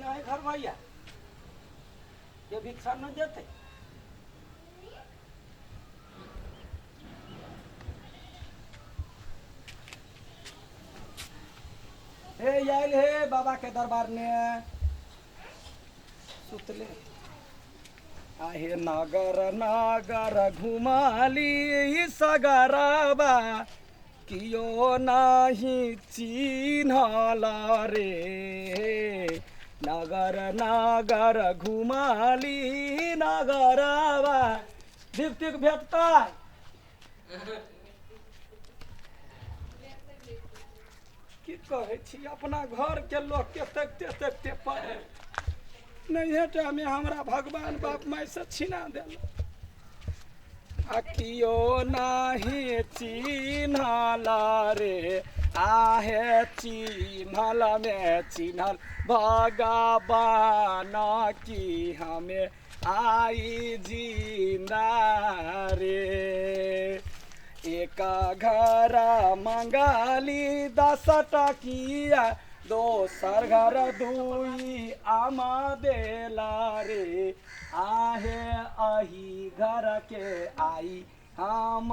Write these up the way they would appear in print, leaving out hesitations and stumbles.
नहि है घर भैया जे भिक्षा नहि देतै। हे आयल हे बाबा के दरबार में सुतले आहे। नगर नगर घुमाली सगरबा, कियो नाही चिन्हल रे। नगर नगर घुमाली नगरबा। दीप्तिक भेटतै की कहै छी? अपना घरके लोकके तकिते तकिते पड़े नहिए टामे हमरा भगवान बाप माय से छिना देल। आ कियो नाही चिन्हल रे। आहे चिन्हल में चिन्हल भगवान की हमें आई जिंदा रे। एक घर मंगाली 10 टकिया, दोसर घर दुई आमा देला रे। आहे अही घर के आई हम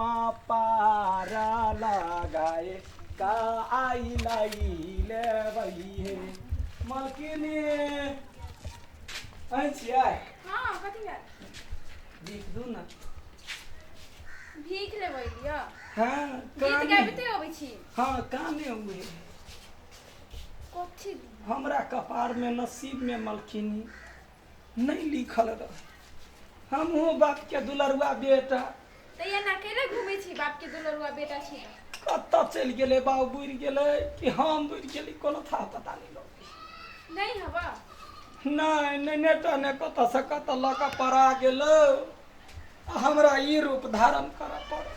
पारा लगाए का आई लाई लेबै हे। मलकिनी अहीं छियै? हाँ, कथी भेल? भीख दू ने। भीख लेबै लिअ? हाँ। गीत काने गाबिते अबै छी? हाँ, काने हुए। कथी? हमरा कपार में नसीब में मलकिनी नहीं लिखल रहे। हमहूँ बाप के दुलरुआ बेटा। तऽ एना कैले घूमै छी? बाप के दुलरुआ बेटा छी तऽ। कतऽ चलि गेलै बाबू? बुड़ि गेलै कि हम बुड़ि गेली, कोनो था पता नहि लगै। नहि हवा? नहि नहि, नेटा ने कतऽ से कतऽ लऽ कऽ पड़ा गेलै आ हमरा ई रूप धारण करऽ पड़ल।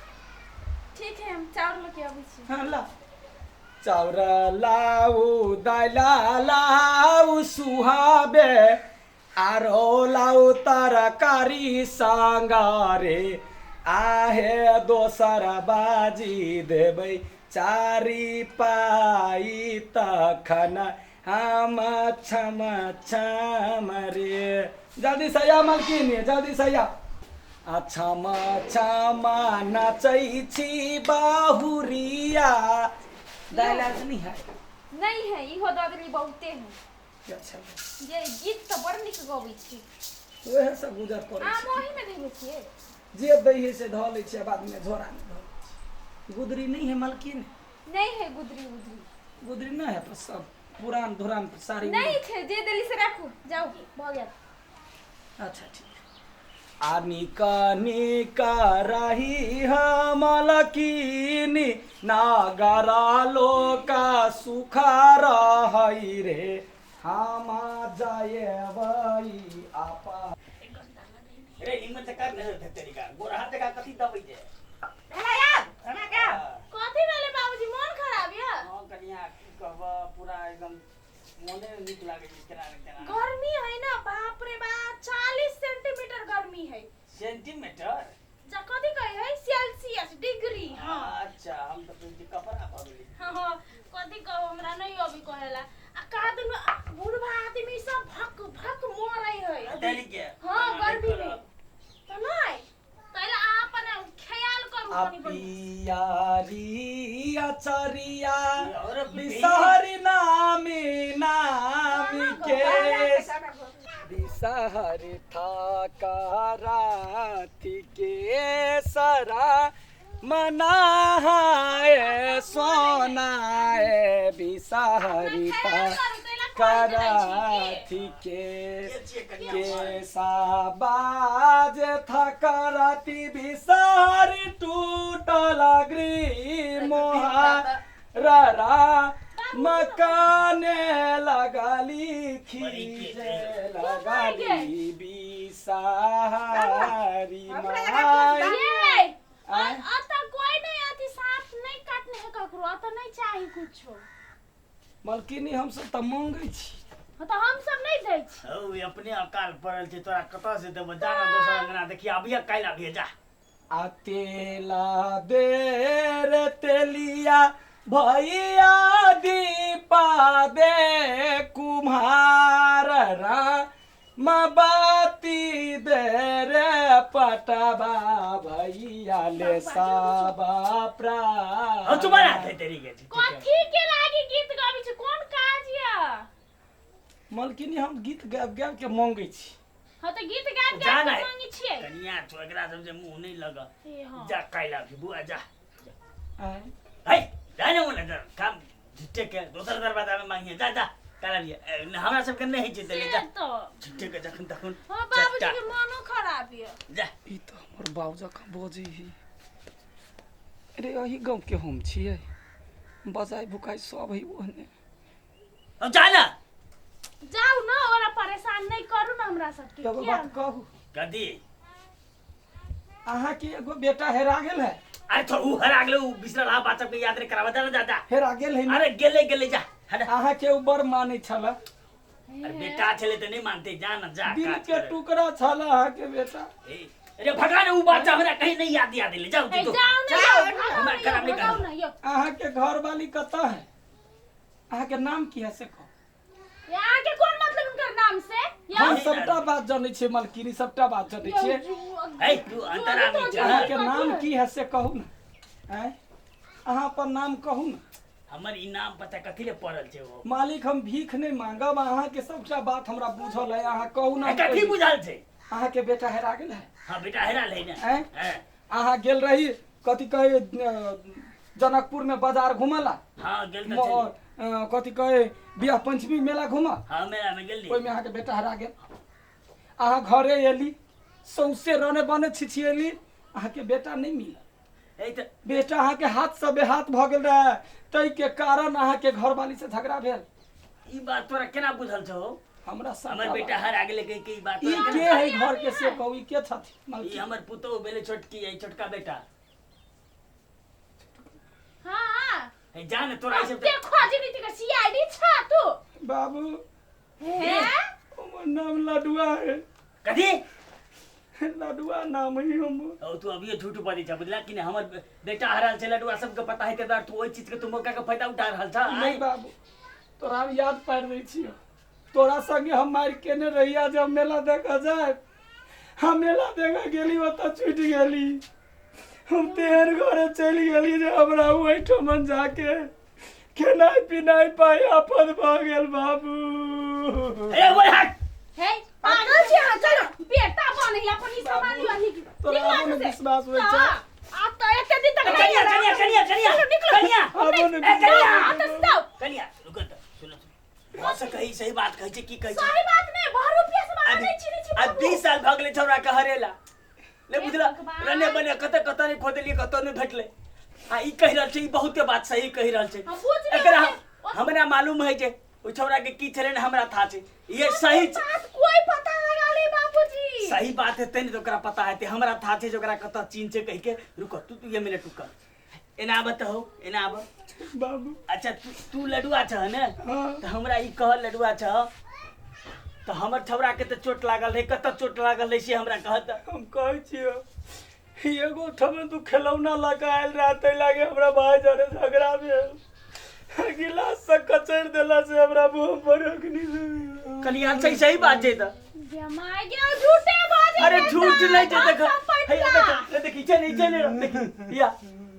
ठीक है, हम चाउर लऽ के अबै छी। हाँ, ला चाउर लाउ, दाइला लाउ, सुहाबे आरो लाउ तरकारी संगारे। आहे दोसर बाजी देबै चारि पाइ, तखन हम छम छम रे। जल्दी से आ मलकिनी, जल्दी से आ। आ छम छम नचै छी बाहुरिया। दालि आर नहि है? नहीं है, इहो दऽ देली, बहुते है। अच्छा। जे गीत तऽ बड़ नीक गबै छी। उएह सब गुजर करै आम छी। ओहिमे देने छियै? जे दै है से धऽ लै छियै, बादमे झोरामे धऽ लै छियै। गुदरी नहि है मलकिन? नहीं है गुदरी उदरी। गुदरी नहि है तऽ सब पुरान धुरान साड़ी। नहीं छै, जे देली से राखू, जाउ, भऽ गेल। अच्छा ठीक। आ निक निक रही हम लकीनी, नागर लोका सुख रहै रे। हम जयबै आपा रे निमन से कर ने तरीका गोर हाथ देखा कथी दबै छै। भेलै आब खाना के? कथी भेलै बाबूजी, मोन खराब यऽ? हँ कनिया, की कहब, पूरा एकदम मोने नीक लागै छै केना ने केना। गर्मी है ना, बाप रे बाप, 40 सेंटीमीटर गर्मी है। सेंटीमीटर? जा कथी कहै है, सेल्सियस डिग्री, हाँ। अच्छा, हम तऽ बुझै छी कपड़ा भऽ गेलै। हाँ, कथी कहू, हमरा नहीं अभी कहेला। आ का दिन बुढ़वा आदमी सब भक भक मरै है। तरी के। हाँ, गर्मी में तऽ नहीं पहले अहाँ अपन ख्याल करू आ कनी बढ़िया। पियारी अचरिया और बिसहरी नामी नामी के बिसहरी था कराती के सरा मनाए सोनाए बिसहरी था ख्याल करू तैला खोल के दै छी कराथी के साबाज थकराती बिसहरी टूटल गृह मोहा रा मकाने लगली खींचे लगली बिसहारी माई। ये आँय? अतः कोई नहीं अथी, सांप नहीं काटने है ककरो, अतः नहीं चाही कुछो। मलकिनी, हमसब तऽ मांगै छी। हाँ, तऽ हम सब नहीं दै छी। हौ, अपने अकाल पड़ल छै, तोरा कतऽ से देबो? जा ना दोसर अंगना देखिए, अभिये काल्हि अभिये जा। आ तेला दे रे तेलिया भैया, दीपा दे कुम्हार बाती दे रे पटबा भैया ले सब हम प्राण। चुप रह तेरी के कथी के लागी गीत गाबै छी कोन काज या? मलकिनी, हम गीत गाबि गाबि के मंगै छी। हाँ तऽ गीत गाबि जा गाबि ना। के मांगै छियै। कनिया छो, एकरा सब जे मुंह नहीं लग। हे हाँ। जा काल्हि आबी बुआ, जा। आँय? है जा ना, मोने जा काम झुट्टे के दोसर दरवाजा में मांगिए, जा जा काल्हि आबिए। हमरा सबके नहीं होइ छै देले, से जा। तऽ झुट्टे के जखन तखन। हाँ, बाबूजी चट्टा। के मनो खराब यऽ। जा। ई तऽ हमर बाउ जकाँ बजै है रे। एही गाँवके हम छियै, बजाइ भुकाइ सब है ओहने। अब जा ना। जाउ न, ओरा परेशान नहि करू न हमरा सबके। एगो किया? बात कहू? कथी? अहाँके एगो बेटा हेरा गेल है। अरे तो ऊ हरा गेलै, ऊ बिसरल हा बात सबके याद नहीं कराबा, जा ना, जा जा। हेरा गेल है ने? अरे गेलै गेलै, जा हट। अहाँके ओ बड़ मानै छल। अरे बेटा छलै तऽ नहीं मानते, जा ना जा। दिल काज के करे। टुकड़ा छल अहाँके बेटा। ए, अरे भगा ने ऊ बात, हमरा कहीं नहीं याद दिया देले, जाओ। ए, तू जाउ न यौ, जाओ, भगाउ हमरा न यौ, खराब नहीं भगाउ कर। न यौ। अहाँके घरवाली कतऽ है? अहाँके नाम की है से कहू। ये अहाँके कोन मतलब हुनकर नाम से यौ? हम सबटा बात जनै छियै मलकिनी, सबटा बात जनै यौ, छियै। ए, तू अंतरामी छ। अहाँके नाम की है से कहू ने। आँय, अहाँ अपन नाम कहू ने। हमर ई नाम पता कथी ले पड़ल छै ओ? मालिक, हम भीख नहि मांगब, अहाँके सबटा बात हमरा बुझल है, अहाँ कहू ने। ए, कथी बुझल छै? अहाँके बेटा हेरा गेल है। हाँ, बेटा हेरा ले ने। आँय? हैं। अहाँ गेल रही कथी कहे जनकपुर में बाजार घूमला। हाँ, गेल तऽ छली। कथी कहे बियाह पंचमी मेला घूमऽ। हाँ, मेला में गेल रही। ओहिमे अहाँके बेटा हरा गेल। अहाँ घरे एली, सौंसे रने बने छिछिएली, अहाँके बेटा नहि मिलल। ए तऽ बेटा अहाँके हाथसँ बेहाथ भऽ गेल रहए, ताहिके कारण अहाँके घरवाली से झगड़ा भेल। ई बात तोरा केना बुझल छौ? हमरा हमर सबटा बेटा बात। हरा गेलै कहि के ई बात ई तोरा के केना? है घर के से कहू, ई के छथिन ई मालकिन? हमर पुतोहु भेलै छोटकी, ई छोटका बेटा। हाँ। हे, जा ने, तोरा ई सब तऽ- देखो जी, के सीआईडी छा तू? बाबू। हैं? हमर नाम लडुआ है। कथी? लडुआ नाम है हमर। ओ तू अभियो झूठ बजै छ, बुझला कि नहीं? हमर बेटा हरल छै लडुआ, सबके पता है, ते तू ओहि चीज के तू मौका के फायदा उठा रहल छ। नहीं बाबू, तोरा हम याद पारि दै छियौ, तोरा संगे हम मारि केने रहिया जे हम मेला देखऽ जायब। हम मेला देखऽ गेली, ओतऽ छुटि गेली। हम तेहन घरे चलि गेली जे हमरा ओहिठमन जाके खेनाइ पिनाइ पाइ आफत भऽ गेल बाबू। ए ओए हट। हे, पागल छी अहाँ? चलो, बेटा बनै अपन ई सामान लिअ, निकलू। तोरा निकलू आबो ने एतऽ से। विश्वास होइ छै? आ तऽ एते दिन तक कनिया नहीं। कनिया कनिया कनिया। चलो, निकलो। कनिया। आबो ने। ए, कनिया। आ तऽ जाउ। कनिया, रुको तऽ, सुनो सुनो, भऽ सकै ई सही बात कहै छै की कहै छै? सही बात नहि, बहरूपिया सब अहाँ नहि चिन्है छी आ बाबू। 20 साल भऽ गेलै छौड़ा के हरेला ले, बुझला? भगवान। रने बने कतऽ कतऽ नहि खोदलियै, कतऽ नहि भेटलै। आ ई कहि रहल छै, ई बहुते बात सही कहि रहल छै। हम बुझि गेलियै। एकरा हमरा मालूम है जे ओहि छौड़ा के की छलै ने, हमरा था छै ये सही छै। बात कोई पता लगा ले बाबूजी। सही बात हेतै ने तऽ ओकरा पता हेतै। हमरा था छै जे ओकरा कतऽ चीन छै कहि के। रुको तू, तू ये मिनट रुक, एना आबऽ तऽ हौ, एना आबऽ। बाबू। अच्छा, तू तू लडुआ छह ने? हाँ। तऽ हमरा ई कह, लडुआ छह तऽ हमर छौड़ा के तऽ चोट लागल रहै, कतऽ चोट लागल रहै से हमरा कह तऽ। हम कहै छियौ, एगो ठमन तू खेलौना लऽ कऽ आयल रह, ताहि लागे हमरा भाय जरे झगड़ा भेल। गिलास से कचरि देला से हमरा मुँह पर अग्नि। कनिया, सही सही बात छै तऽ। जमाय गेल, झूठे बाजै अरे छै झूठ तऽ, नहीं छै। धन देखो सम्पत्ति हे ला। देखो, देखी छै नहीं छै नहीं, देखी या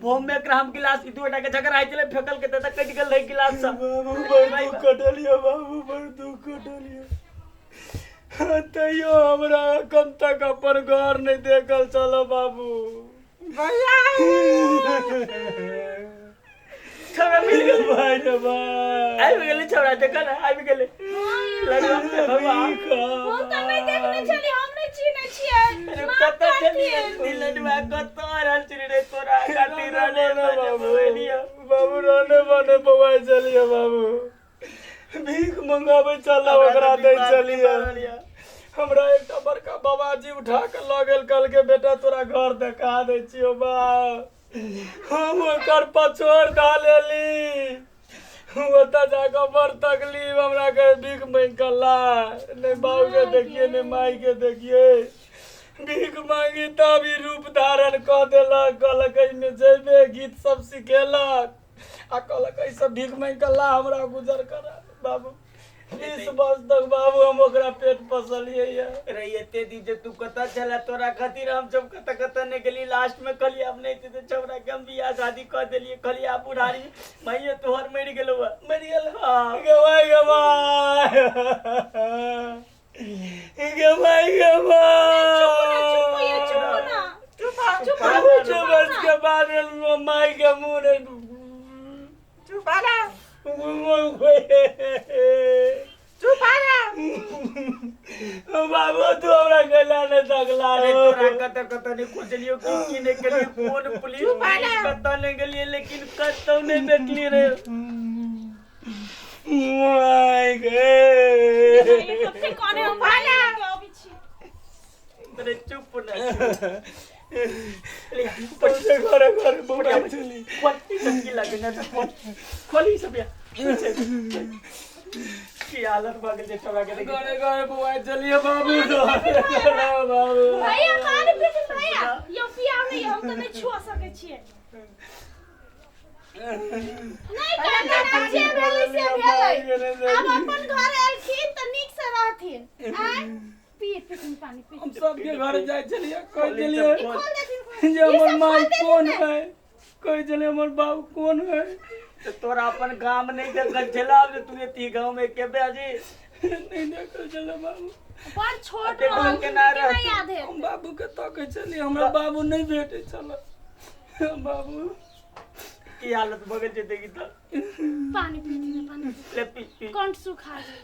भोम में एकरा हम गिलास ई दुटा के झगड़ा होइत छलै, फेकल के तऽ कटि गेल रहै गिलास सब। बाबू, बड़ दुख कटलियो बाबू, बड़ दुख कटलियो। तैयो हमरा एखन तक अपन घर नहि देखल चलो बाबू। छौड़ा मिल गेल। भाई रे भाई। आबि गेलै छौड़ा, देखऽ ने, आबि गेलै लड़ुआ, भगवान। हम तऽ नहि देखने छली, हम नहि चिन्है छियै। अरे माफ कतऽ करथिन। छलियै लडुआ, कतऽ रहल छली रे? तोरा खातिर रहले बाबू। बनेलियो। बाबू, रहने बने बौआइ छलियै बाबू, भीख मंगाबै चल ओकरा दै छलियै। हमरा एकटा बड़का बाबाजी उठा के लऽ गेल, कहलकै बेटा तोरा घर देखा दै छियौ बा। हम ओकर पछोड़ धऽ लेली, ओतऽ जाकऽ बड़ तकलीफ। हमरा कहे भीख मांगि कऽ ला, नहि बाबू के देखिए नहि माय के देखिए। भीख मांगी तब ई रूप धारण कऽ देलक, कहलक एहिमे जेबे, गीत सब सिखेलक आ कहलक एहिसँ भीख मांगि कऽ ला, हमरा गुजर कर बाबू। 20 वर्ष तक बाबू हम ओकरा पेट पोसलियै ये। रे एते दिन जे तू कतऽ छला, तोरा खातिर हम सब कतऽ कतऽ नहि गेली। लास्ट में कहलियै आब नहि हेतै तऽ छौड़ा के हम बियाह शादी कऽ देलियै। कहलियै आब बुढ़ारी माइयो तोहर मरि गेलौ। मरि गेल। हाँ। गे माय, गे माय, गे माय, गे चुप ना, चुप ये, चुप माय। ना। चुप। चुप। कुछ वर्ष के बाद माय के मुँह नहीं। चुप ना, चुप ना। बाबू, तू हमरा गला नहीं तकला। अरे, तोरा कतऽ कतऽ नहि खोजलियो, की की नहि केलियो, कोन पुलिस कतऽ नहि गेलियै, लेकिन कतौ नहि भेटली रे। माय गे। कते कोने हम नहीं लेके अबै छी। अरे, चुप ना। तुमसे घरे घरे बौआ चली। खोल ई सब, की लागे ना, खोल, खोल ई सब या की हालत भऽ गेल छै छौड़ा के देखी। घरे घरे बौआ चलिए बाबू, बाबू। भैया, पानी पी भैया। यो पियाओ नहीं, हम तऽ नहीं छुआ सकै छियै। नहीं कहना ना, जे भेलै से भेलै। आब अपन घर एलखिन तऽ नीक से रहथिन। आय पी, पीथिन पानी पी। हम सबके घर जाइ छलियै, कहै छलियै ई खोल देथिन, खोल। जे हमर ई सब माय खोल देथिन कोन ने। है, कहै छलियै हमर बाबू कोन है। तऽ तोरा अपन गाम नहि देखल छला जे तू एती गाँव में के बेजी? नहीं देखल छलै बाबू। बड़ छोट देखल रहल केना केना रहतै? याद है? हम बाबू के तकै छलियै, हमरा बाबू नहि भेटै छल बाबू। की हालत भऽ गेल छै देखी तऽ। पानी पीथिन, पानी पी। ले, पी, पी। कंठ सुखा गेल।